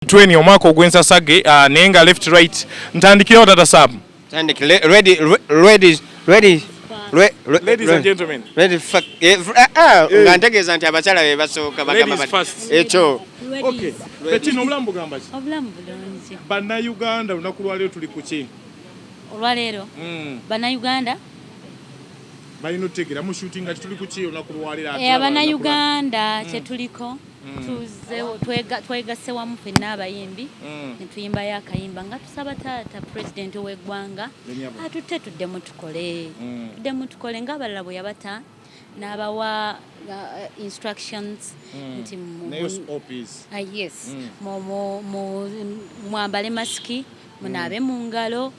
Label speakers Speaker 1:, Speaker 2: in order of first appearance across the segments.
Speaker 1: 20 omwaka ogw'ensasage, naye nga left right ntandikirawo, Tata Sam.
Speaker 2: Tandike ready, ready, ready.
Speaker 1: Ladies and gentlemen.
Speaker 2: Ready, fuck, ah, ah, nga ntegeeza nti abakyala be basooka bagamba.
Speaker 1: Ladies first.
Speaker 2: Ekyo.
Speaker 1: Okay, Bettina, obulamu bugamba ki?
Speaker 3: Obulamu bulungi.
Speaker 1: Bannayuganda, olunaku lwaleero tuli ku ki?
Speaker 3: Olwaleero Bannayuganda
Speaker 1: Balina otutegeera mu shooting ki, tuli ku ki olunaku lwaleero?
Speaker 3: Abannayuganda kyetuliko, tuzeewo twegasse wamu ffenna abayimbi ne tuyimbayo akayimba nga tusaba taata pulezidenti w'eggwanga
Speaker 1: Lenyabo.
Speaker 3: atutte tuddemu tukole, tuddemu tukole ng'abalala bwe yabata n'abawa instructions nti
Speaker 1: Naye SOPs.
Speaker 3: Ah, yes, mwambale masiki, munaabe mu ngalo,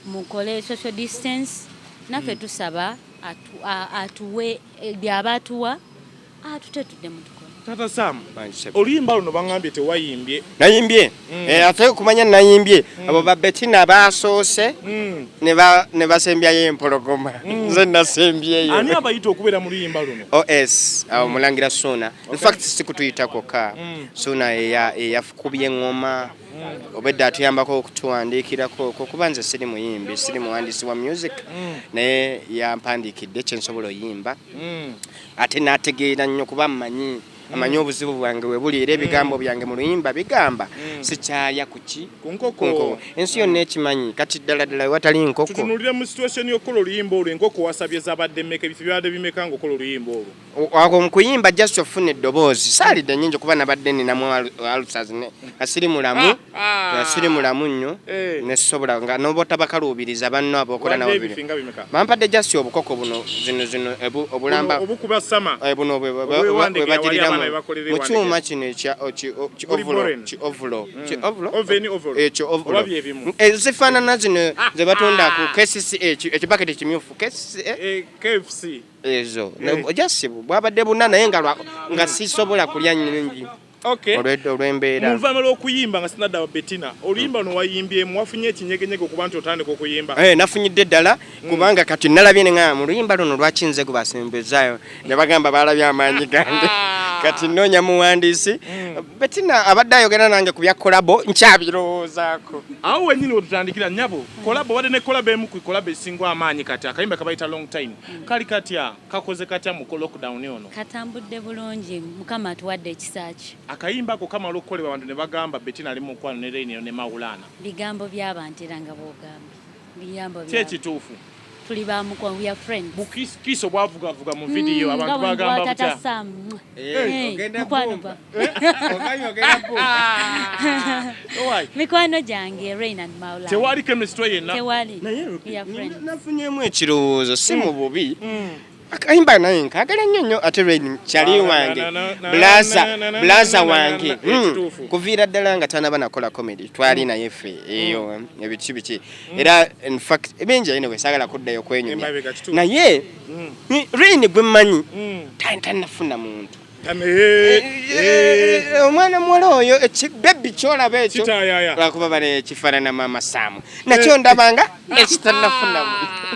Speaker 3: mukole social distance. Naffe tusaba atuwe byaba atuwa, atute tuddemu tukole.
Speaker 1: Tata Sam, oluyimba luno baŋŋambye tewayimbye.
Speaker 2: Nayimbye. Ate okumanya nayimbye, abo ba Bettina basoose ne basembyayo empologoma, nze nasembyeyo.
Speaker 1: Ani abayita okubeera mu luyimba luno?
Speaker 2: Os awo Mulangira Suuna. In fact si kutuyita kwokka, Suuna eyakubye eŋŋoma, obedda atuyambako okutuwandiikirako okwo, kuba nze siri muyimbi, siri muwandiisi wa music, naye yampandiikidde kyensobola oyimba, ate n'ategeera nnyo kuba mmanyi, amanyi obuzibu bwange we buli, era ebigambo byange mu luyimba bigamba sikyalya ku ki?
Speaker 1: Ku nkoko.
Speaker 2: Ku nkoko. Ensi yonna ekimanyi kati ddala ddala watali nkoko.
Speaker 1: Tutunulire mu situation y'okukola oluyimba olwo, enkoko wasabye zabadde mmeka? Ebifo byabadde bimeka ng'okola oluyimba olwo?
Speaker 2: Awo mu kuyimba just ofuna eddoboozi, saalidde nnyingi kuba nabadde ninamu ulcers nga siri mulamu, nga siri mulamu nnyo. Nesobola nga nobotabakaluubiriza banno abokola nabo.
Speaker 1: Wadde ebifo nga bimeka?
Speaker 2: Bampadde just obukoko buno, zino zino obulamba.
Speaker 1: Buno obukuba sama.
Speaker 2: Buno
Speaker 1: Obwewandike,
Speaker 2: bwe
Speaker 1: awali
Speaker 2: bagiriramu
Speaker 1: abaana bwe bakolera
Speaker 2: mu
Speaker 1: ewandike.
Speaker 2: kyuma kino ekya ki
Speaker 1: Buli
Speaker 2: ovulo
Speaker 1: boren.
Speaker 2: Ki ovulo, ki ovulo.
Speaker 1: Oven ovulo.
Speaker 2: Ekyo ovulo.
Speaker 1: Oba bye bimu.
Speaker 2: Zifaanana zino ze batunda ku KCCA, ekibaketi kimyufu KCCA.
Speaker 1: KFC.
Speaker 2: Ezo just bwabadde buna, naye nga nga sisobola kulya nnyingi olw'embeera.
Speaker 1: Muluvannyuma lw'okuyimba, nga sinadda Bettina, oluyimba luno wayimbyemu, wafunye ekinyegenyege okuba nti otandika okuyimba?
Speaker 2: Nafunyidde ddala, kubanga kati nalabye ne ŋŋamba mu luyimba luno lwaki nze gwe basembezaayo, ne bagamba balabye amaanyi gange. Kati nnoonya muwandiisi. Bettina abadde ayogera nange ku bya collabo, nkyabirowoozaako.
Speaker 1: Awo wennyini wetutandikira, nnyabo, collabo, wadde ne collabo emu ku collabo esinga amaanyi kati, akayimba kabayita "Long Time", kali katya? Kakoze katya mu lockdown ono?
Speaker 3: Katambudde bulungi, Mukama atuwadde ekisa kye.
Speaker 1: Akayimba ako kamala okukolebwa, abantu ne bagamba Bettina ali mu mukwano ne Rein ne Maulana.
Speaker 3: Bigambo by'abantu, era nga bwogambye, bigambo
Speaker 1: Ki
Speaker 3: by'abantu.
Speaker 1: Ekituufu?
Speaker 3: Tuli ba mukwano, we are friends.
Speaker 1: Bukiso bwavugavuga mu vidiyo, abantu
Speaker 3: Nga bwe
Speaker 1: bagamba
Speaker 3: Tata
Speaker 1: butya?
Speaker 3: Sam. Mukwano gwa
Speaker 1: Owai,
Speaker 3: mikwano gyange Rain and Maulana.
Speaker 1: Tewali chemistry yenna?
Speaker 3: Tewali.
Speaker 2: Naye
Speaker 3: We are friends.
Speaker 2: nafunyemu ekirowoozo, si mu bubi, akayimba naye nkaagala nnyo nnyo, ate Rain kyali wange, blaza blaza wange.
Speaker 1: Ekituufu.
Speaker 2: Kuviira ddala nga tanaba nakola comedy, twali naye ffe eyo ebiki biki, era in fact ebingi, anyway saagala kuddayo kwenyumya.
Speaker 1: Emabega, kituufu.
Speaker 2: Naye Rain gwe mmanyi tanafuna muntu. Omwana muwala oyo ekibebi kyolaba ekyo
Speaker 1: Kitayaya.
Speaker 2: lwakuba bane kifaanana maama Saamu, nakyo ndabanga ekitanafuna muntu.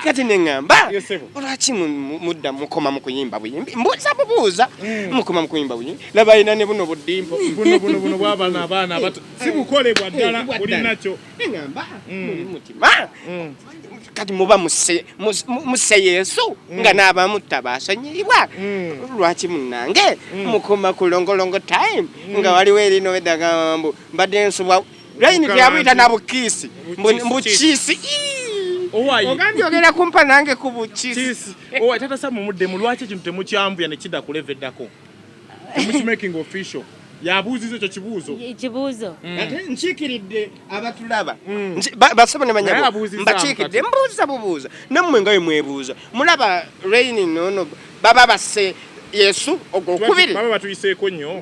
Speaker 2: Kati neŋŋamba,
Speaker 1: Yes, sir.
Speaker 2: lwaki mudda mukoma mu kuyimba buyimbi? Mbuuza bubuuza, mukoma mu kuyimba buyimbi, laba alina ne buno budimpo.
Speaker 1: Buno buno buno bw'abaana, abaana abato, si bukole bwa ddala.
Speaker 2: Bwa
Speaker 1: Buli
Speaker 2: ddala.
Speaker 1: nakyo.
Speaker 2: Neŋŋamba muli mutima, kati muba musse Yesu nga n'abamutta basonyiyibwa, lwaki munnange mukoma ku long time nga waliwo erino eddagamba mbu mbadde nsubwa Raini teyabuyita na bukiisi, mbu kiisi.
Speaker 1: Owaayi.
Speaker 2: Ogambye ogenda kumpa nange ku bukiisi.
Speaker 1: Kiisi. Owa Tata Sam, muddemu, lwaki ekintu temukyanvuya ne kidda ku level eddako, temukimaking official? Yabuuziza ekyo kibuuzo.
Speaker 3: Ekibuuzo.
Speaker 2: Ate nkiikiridde abatulaba. Basebo ne
Speaker 1: Naye
Speaker 2: banyabo,
Speaker 1: abuuzizaamu.
Speaker 2: mbakiikiridde.
Speaker 1: Kati.
Speaker 2: Mbuuza bubuuza, nammwe nga bwe mwebuuza, mulaba Raini nono baba basse Yesu ogwokubiri.
Speaker 1: Baba batuyiseeko nnyo.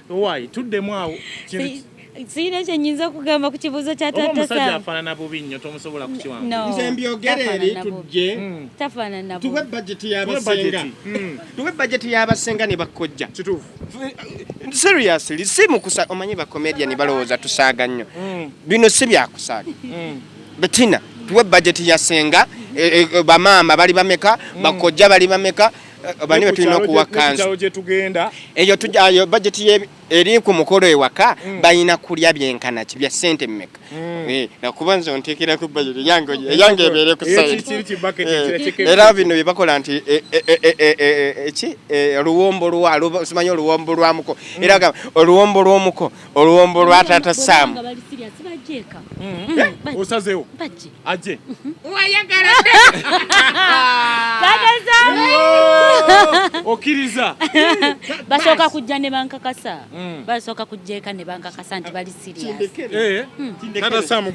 Speaker 1: Owaayi, tuddemu awo.
Speaker 3: Siina kyenyinza okugamba ku kibuuzo kya
Speaker 1: Oba
Speaker 3: Tata
Speaker 1: omusajja
Speaker 3: Sam.
Speaker 1: afaanana bubi nnyo, tomusobola kukiwanga.
Speaker 3: No,
Speaker 2: Nze mbyogere eri.
Speaker 3: tafaanana bubi.
Speaker 2: Tujje
Speaker 3: Tafaanana
Speaker 2: tuwe
Speaker 3: bubi.
Speaker 2: bajeti
Speaker 1: Tuwe
Speaker 2: y'abasenga.
Speaker 1: budget.
Speaker 2: Tuwe bajeti y'abasenga ne bakojja.
Speaker 1: Kituufu.
Speaker 2: Seriously, si mukusa, omanyi bacomedian balowooza tusaaga nnyo. Bino si byakusaaga. Betina, tuwe bajeti ya senga, bamaama bali bameka, bakojja bali bameka? Bani betulina okuwa kanzu
Speaker 1: gye tugenda
Speaker 2: eyo tujayo budget ye eri ku mukolo ewaka, balina kulya byenkana ki, bya ssente mmeka? Nakuba nze onteekera ku budget yange, eyange ebeere ku side.
Speaker 1: Kiri ki bucket
Speaker 2: Era bino bye bakola nti eki oluwombo lwa simanyi oluwombo lwa muko, era gamba oluwombo lw'omuko, oluwombo lwa taata Sam.
Speaker 3: Nga bali serious bajjeeka.
Speaker 1: Osazeewo.
Speaker 3: Bajje.
Speaker 1: Ajje.
Speaker 3: Taata Sam.
Speaker 1: Okkiriza?
Speaker 3: Basooka kujja ne bankakasa, basooka kujja eka ne bankakasa nti bali serious.
Speaker 1: Taata Sam.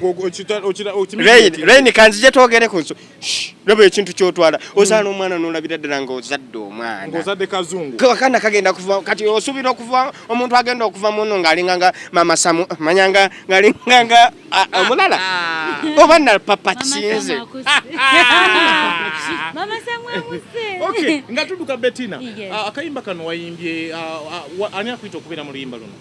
Speaker 2: Rain, kanzije twogere ku nso. Shh, laba ekintu kyotwala, ozaala omwana n'olabira ddala ng'ozadde omwana.
Speaker 1: Ng'ozadde kazungu.
Speaker 2: Akaana kagenda kuva kati, osuubira okuva omuntu agenda okuva muno ng'alinga nga mama Samu, manyanga ng'alinga nga omulala oba napapa kinze.
Speaker 3: Mama Samu amuse.
Speaker 1: Okay, nga tudduka, Bettina.
Speaker 3: Yes.
Speaker 1: Akayimba kano wayimbye, ani akuyita okubeera mu luyimba luno?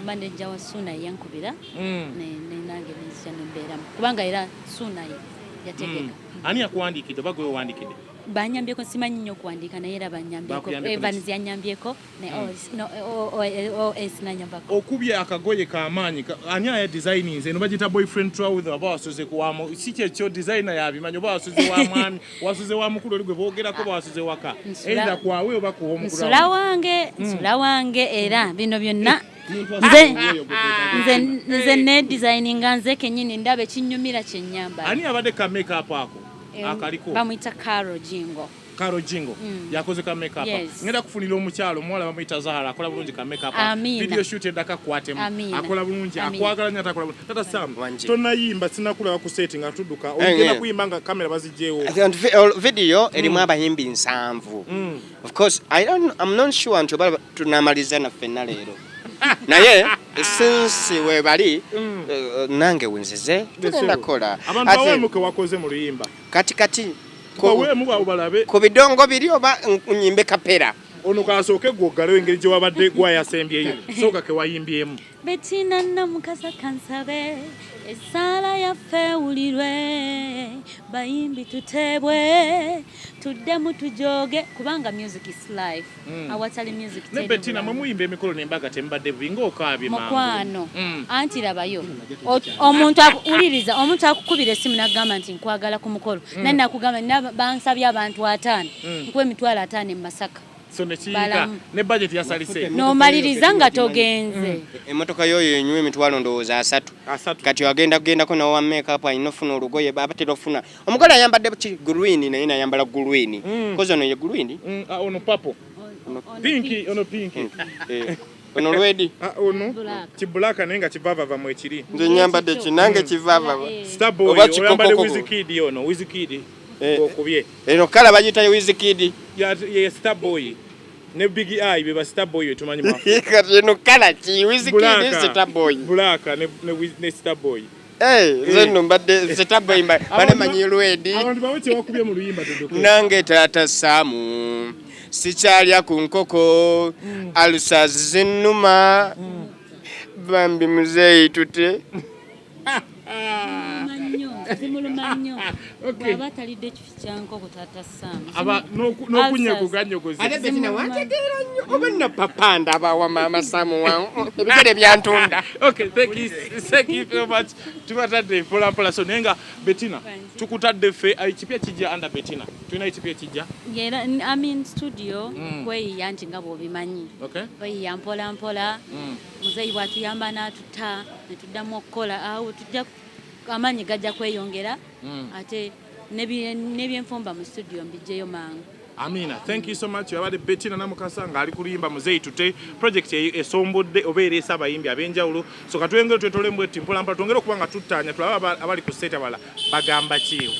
Speaker 3: Manager wa Suna yankubira, nange nenzija nembeeramu kubanga era Suna yategeka.
Speaker 1: Ani yakuwandiikidde oba gwe wewandiikidde?
Speaker 3: Banyambyeko, simanyi nnyo okuwandiika naye era banyambyeko.
Speaker 1: Bakuyambyeko.
Speaker 3: Evans yanyambyeko ne OS, no, OS nanyambako.
Speaker 1: Okubye akagoye kamaanyi, ani aya designinze eno? Bagita boyfriend trouser oba wasuze kuwamu si kyekyo? Designer yabimanyi oba wasuze wa mwami, wasuze wa mukulu oli gwe boogerako, oba wasuze waka? Either kwawe oba kuwa omukulu.
Speaker 3: Nsula wange, nsula wange, era bino byonna nze ne designinga nze kenyini, ndaba ekinyumira kyenyambala.
Speaker 1: Ani abadde ka makeup ako akaliko?
Speaker 3: Bamuyita Caro Jingo.
Speaker 1: Caro Jingo yakoze ka makeup?
Speaker 3: Yes.
Speaker 1: Ngenda kufunira omukyalo omuwala bamuyita Zahara, akola bulungi ka makeup.
Speaker 3: Amina.
Speaker 1: Video shoot eddaka kwatemu.
Speaker 3: Amina.
Speaker 1: Akola bulungi.
Speaker 3: Amina.
Speaker 1: Akwagala nnyo ate akola bulungi. Tata Sam,
Speaker 2: Wangi.
Speaker 1: tonayimba, sinakulaba ku set nga tudduka.
Speaker 2: Eh,
Speaker 1: Ogenda
Speaker 2: eh.
Speaker 1: kuyimba nga kamera bazigyewo?
Speaker 2: Video erimu abayimbi 70. Of course I don't, I'm not sure nti oba tunamaliza naffenna leero, naye since webali, nange wenzize tugenda kukola.
Speaker 1: Abantu baweemu ke wakoze mu luyimba.
Speaker 2: Kati kati
Speaker 1: Baweemu abo balabe.
Speaker 2: Ku bidongo biri oba nyimbe kapera?
Speaker 1: Ono kasooke gwoggalewo engeri gye wabadde gwayasembyeyo, sooka ke wayimbyemu.
Speaker 3: Betina Namukasa, kansabe essaala yaffe ewulirwe, bayimbi tutebwe, tuddemu tujoge, kubanga music is life. Awatali music
Speaker 1: Ne
Speaker 3: teri
Speaker 1: Betina, mwe
Speaker 3: bulamu.
Speaker 1: muyimba emikolo n'embaga temubadde bubi ng'okaabye mangu.
Speaker 3: Mukwano, anti labayo omuntu wuliriza, omuntu akukubira essimu n'agamba nti nkwagala ku mukolo, naye nakugamba bansabye abantu 50, nkuwa 50,000 e Masaka.
Speaker 1: So nekiyiika.
Speaker 3: Balamu.
Speaker 1: Ne budget yasalise.
Speaker 3: N'omaliriza nga togenze.
Speaker 2: Emmotoka yoyo enywa emitwalo ndowooza 30.
Speaker 1: 30.
Speaker 2: Kati agenda kugendako nawa makeup, alina ofuna olugoye, abatera ofuna omugole ayambadde ki green, naye nayambala green kozi ono ye green.
Speaker 1: Ah, ono purple. Pink, ono pink.
Speaker 2: Ono red.
Speaker 1: Ah, ono
Speaker 3: Black.
Speaker 1: Kibulaka naye nga kivavava mu ekiri.
Speaker 2: Nze nyambadde ki nange kivaavava.
Speaker 1: Starboy.
Speaker 2: Oba
Speaker 1: Oyambadde
Speaker 2: kikokokoko.
Speaker 1: Wizkid, ono Wizkid. Okubye.
Speaker 2: Eno kala bagiyita Wizkid.
Speaker 1: Ye Starboy ne Big Eye be ba Starboy betumanyi mu Africa.
Speaker 2: Kati eno kala ki? Wizkid,
Speaker 1: Black.
Speaker 2: Starboy.
Speaker 1: Black ne Starboy.
Speaker 2: Nze nno mbadde Starboy bane manyi red.
Speaker 1: Abantu bawe kyewakubye mu luyimba, tudduke.
Speaker 2: Nange taata Saamu sikyalya ku nkoko, ulcers zinnuma, bambi muzeeyi tute.
Speaker 3: Zimuluma nnyo, zimuluma nnyo.
Speaker 1: Okay.
Speaker 3: Bw'aba atalidde ekifi kya nkoko, taata Sam.
Speaker 1: Aba n'okunya kuganyogoze.
Speaker 2: Ate Betina wantegeera nnyo, oba nna papa ndabawa maama Samu wa ebigere byantunda.
Speaker 1: Okay, thank you, thank you so much. Tubatadde mpola mpola, so naye nga Betina tukutadde ffe, ekipya kijja under Betina, tulina ekipya ekijja.
Speaker 3: Era I'm in studio kweyiya nti nga bw'obimanyi. Kweyiya mpola mpola. Muzeeyi bw'atuyamba n'atuta ne tuddamu okukola, awo tujja amaanyi gajja kweyongera, ate n'ebyenfumba mu studio mbijjeyo mangu.
Speaker 1: Amina, thank you so much. Yabadde Betina Namukasa ng'ali kuluyimba Muzeeyi Tute, project esombodde oba ereese abayimbi ab'enjawulo. So katwengere twetole mbwetti mpola mpola, twongere okuba nga tuttaanya, tulabe abali ku set abalala bagamba ki.